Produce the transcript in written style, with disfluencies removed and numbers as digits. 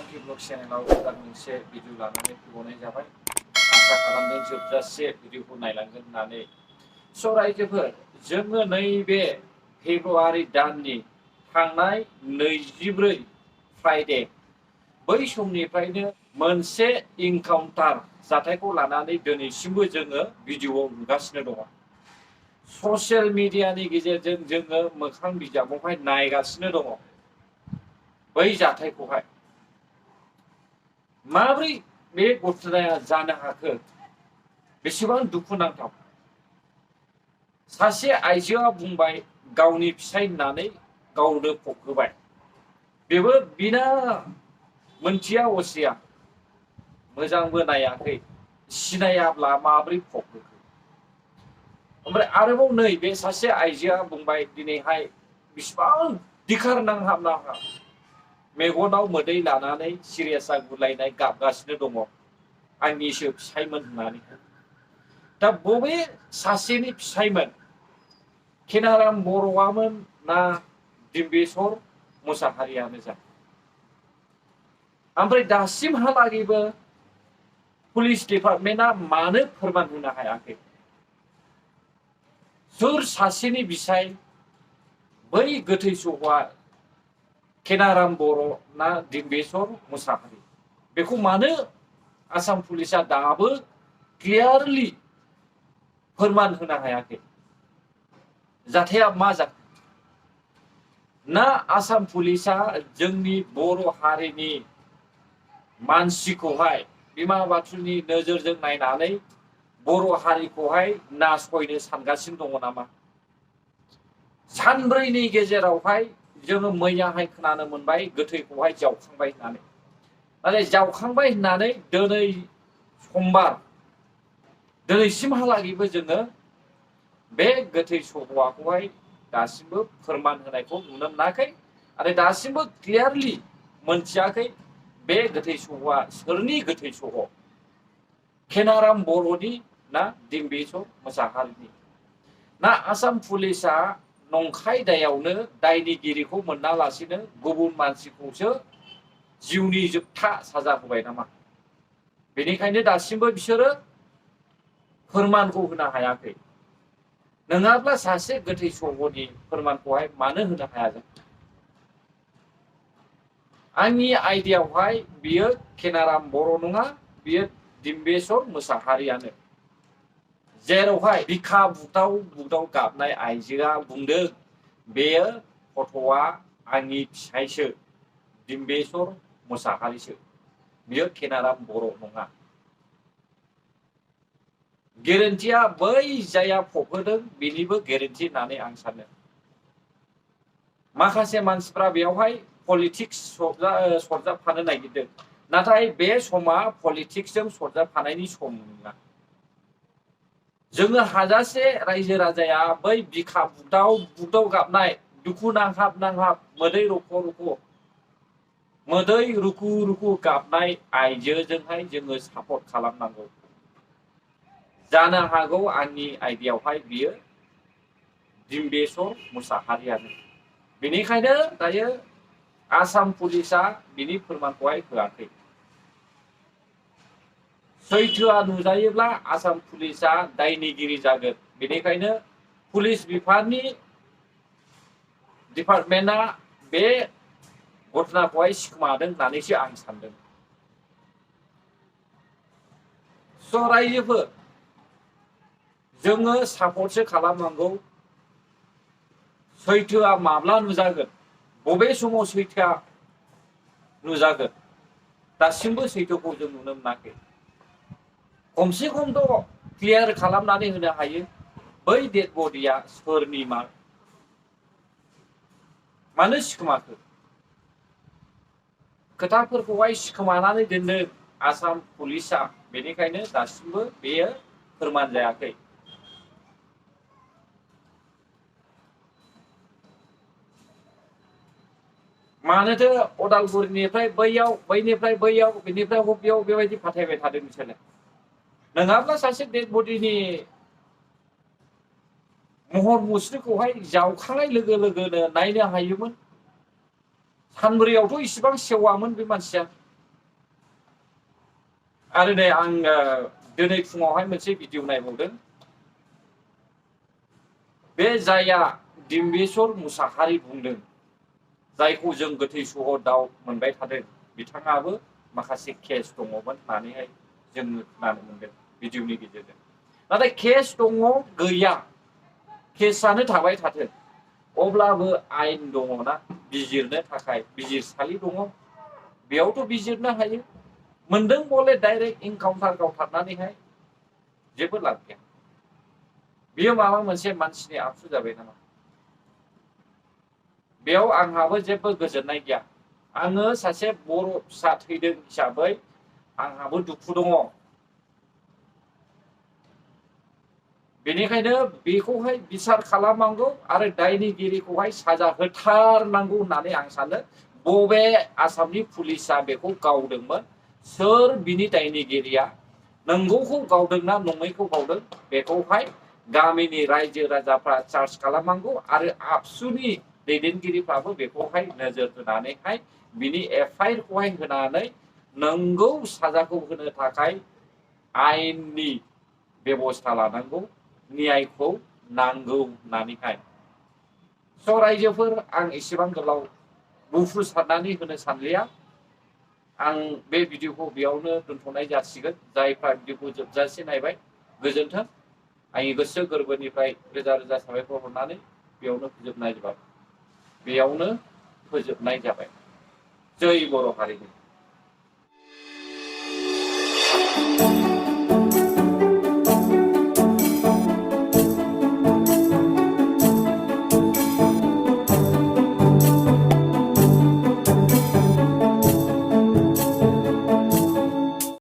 Saqib blog चेनेलाव गोदान मोनसे video लानानै फैबावनाय जाबाय। आसा खालामदों जोबजासे भिडिअखौ नायलांगोन होननानै। स' रायजोफोर, जोङो नैबे फेब्रुवारि दाननि थांनाय 24 फ्राइडे बै समनिफ्रायनो मोनसे इनकाउन्टार जाथायखौ लानानै दिनैसिमबो जोङो भिडिअआव नुगासिनो दङ। ससियेल मिडियानि गेजेरजों जोङो मोखां बिजाबावहाय नायगासिनो दङ बै जाथायखौहाय। माबोरै बे घटनाया जानो हाखो, बेसेबां दुखुनांथाव। सासे आइजोआ बुंबाय गावनि फिसाय होननानै गावनो फबहोबाय। बेबो बिना मोनथिया असिया, मोजांबो नायाखै, सिनायाब्ला माबोरै फबहोखो। ओमफ्राय आरोबाव नै बे सासे आइजोआ बुंबाय दिनैहाय बिसिबां दिखार नांहाब मेगनाव मोदै लानानै सिरियासा गुलायनाय गाबगासिनो दङ आंनिसो फिसायमोन होननानै। दा बबे सासेनि फिसायमोन? केनाराम बर'आमोन ना डिम्बेश्वर मुसाहारियानो जा? ओमफ्राय दासिमहालागैबो पुलिस डिपार्टमेन्टआ मानो फोरमान होनो हायाखै? सोर सासेनि बिसाय बै गोथै सहआ केनाराम बर' ना डिम्बेश्वर मुसाहारि? बेखौ मानो आसाम पुलिसआ दाबो क्लियारलि फोरमान होनो हायाखै? जाथाया मा जाखो? ना आसाम पुलिसआ जोंनि बर' हारिनि मानसिखौहाय बिमा बाथुलनि नोजोरजों नायनानै बर' हारिखौहाय नासयनो सानगासिनो दङ नामा? सानब्रैनि गेजेरावहाय जोङो मैयाहाय खोनानो मोनबाय गोथैखौहाय जावखांबाय होननानै। नाथाय जावखांबाय होननानै दिनै समबार, दिनैसिमहालागैबो जोङो बे गोथै सह'खौहाय दासिमबो फोरमान होनायखौ नुनो मोनाखै आरो दासिमबो क्लियारलि मोनथियाखै बे गोथै सह'आ सोरनि गोथै सह'? केनाराम बर'नि ना डिम्बेश्वर मुसाहारिनि? ना आसाम पुलिसआ नंखाय दायावनो दायनिगिरिखौ मोनालासिनो गुबुन मानसिखौसो जिउनि जोबथा साजा होबाय नामा? बेनिखायनो दासिमबो बिसोरो फोरमानखौ होनो हायाखै। नङाब्ला सासे गोथै सह'नि फोरमानखौहाय मानो होनो हाया जाखो? आंनि आइडियावहाय बियो केनाराम बर' नङा, बियो डिम्बेश्वर मुसाहारियानो। जेरावहाय बिखा बुग्दाव बुग्दाव गाबनाय आइजोआ बुंदों बेयो गथ'आ आंनि फिसायसो, डिम्बेश्वर मुसाहारिसो, बियो केनाराम बर' नङा। गेरेन्टिया बै जाया फबहोदों बेनिबो गेरेन्टि होननानै आं सानो। माखासे मानसिफ्रा बेवहाय पलिटिक्स सरजाबफानो नागिरदों, नाथाय बे समा पलिटिक्सजों सरजाबफानायनि सम नङा। जोङो हाजासे रायजो राजाया बै बिखा बुग्दाव बुग्दाव गाबनाय, दुखु नांहाब नांहाब, मोदै रख' रख', मोदै रुखु रुखु गाबनाय आइजोजोंहाय जोङो सापर्ट खालामनांगौ। जानो हागौ आंनि आइडियावहाय बियो डिम्बेश्वर मुसाहारियानो। बेनिखायनो दायो आसाम पुलिसआ बिनि फोरमानखौहाय होआखै। सैथोआ नुजायोब्ला आसाम पुलिसआ दायनिगिरि जागोन। बेनिखायनो पुलिस बिफाननि डिपार्टमेन्टआ बे घटनाखौहाय सिखोमादों होननानैसो आं सानदों। स' रायजोफोर, जोङो सापर्टसो खालामनांगौ। सैथोआ माब्ला नुजागोन? बबे समाव सैथोआ नुजागोन? दासिमबो सैथोखौ जों नुनो मोनाखै। खमसे खमथ' क्लियार खालामनानै होनो हायो बै डेड बडिया सोरनि मा? मानो सिखोमाखो? खोथाफोरखौहाय सिखोमानानै दोनदों आसाम पुलिसआ, बेनिखायनो दासिमबो बेयो फोरमान जायाखै। मानोथो अदालगुरिनिफ्राय बैयाव, बैनिफ्राय बैयाव, बेनिफ्राय बबेयाव बेबायदि फाथायबाय थादों बिसोरनो? नङाब्ला सासे डेड बडिनि महर मुस्रिखौहाय जावखांनाय लोगो लोगोनो नायनो हायोमोन। सानब्रैयावथ' इसिबां सेवामोन बे मानसिया। आरो नै आं दिनै फुङावहाय मोनसे भिडिअ नायबावदों। बे जायहा डिम्बेश्वर मुसाहारि बुंदों, जायखौ जों गोथै सह दाव मोनबाय थादों, बिथाङाबो माखासे केस दङमोन होननानैहाय जोङो खोनानो मोनदों भिडिअनि गेजेरजों। नाथाय केस दङ गैया, केसआनो थाबाय थाथों, अब्लाबो आयेन दङना बिजिरनो थाखाय बिजिरसालि दङ, बेयावथ' बिजिरनो हायो। मोनदों बले डाइरेक्ट इनकाउन्टार गावथारनानैहाय जेबो लाब गैया। बेयो माबा मोनसे मानसिनि आखु जाबाय नामा? बेयाव आंहाबो जेबो गोजोननाय गैया। आङो सासे बर' फिसा थैदों हिसाबै आंहाबो दुखु दङ। बेनिखायनो बेखौहाय बिसार खालामनांगौ आरो दायनिगिरिखौहाय साजा होथारनांगौ होननानै आं सानो। बबे आसामनि पुलिसा बेखौ गावदोंमोन, सोर बिनि दायनिगिरिया, नंगौखौ गावदोंना नङैखौ गावदों, बेखौहाय गामिनि रायजो राजाफ्रा चार्ज खालामनांगौ आरो आबसुनि दैदेनगिरिफ्राबो बेखौहाय नोजोर होनानैहाय बिनि एफआइआरखौहाय होनानै नंगौ साजाखौ होनो थाखाय आयेननि बेबस्था लानांगौ, न्यायखौ नांगौ होननानैहाय। स' रायजोफोर, आं एसेबां गोलाव बुंफ्रुसारनानै होनो सानलिया। आं बे भिडिअखौ बेयावनो दोनथ'नाय जासिगोन। जायफ्रा भिडिअखौ जोबजासे नायबाय, गोजोन्थों। आंनि गोसो गोरबोनिफ्राय रोजा रोजा साबायखर हरनानै बेयावनो फोजोबनाय जाबाय। जै बर' हारिनि।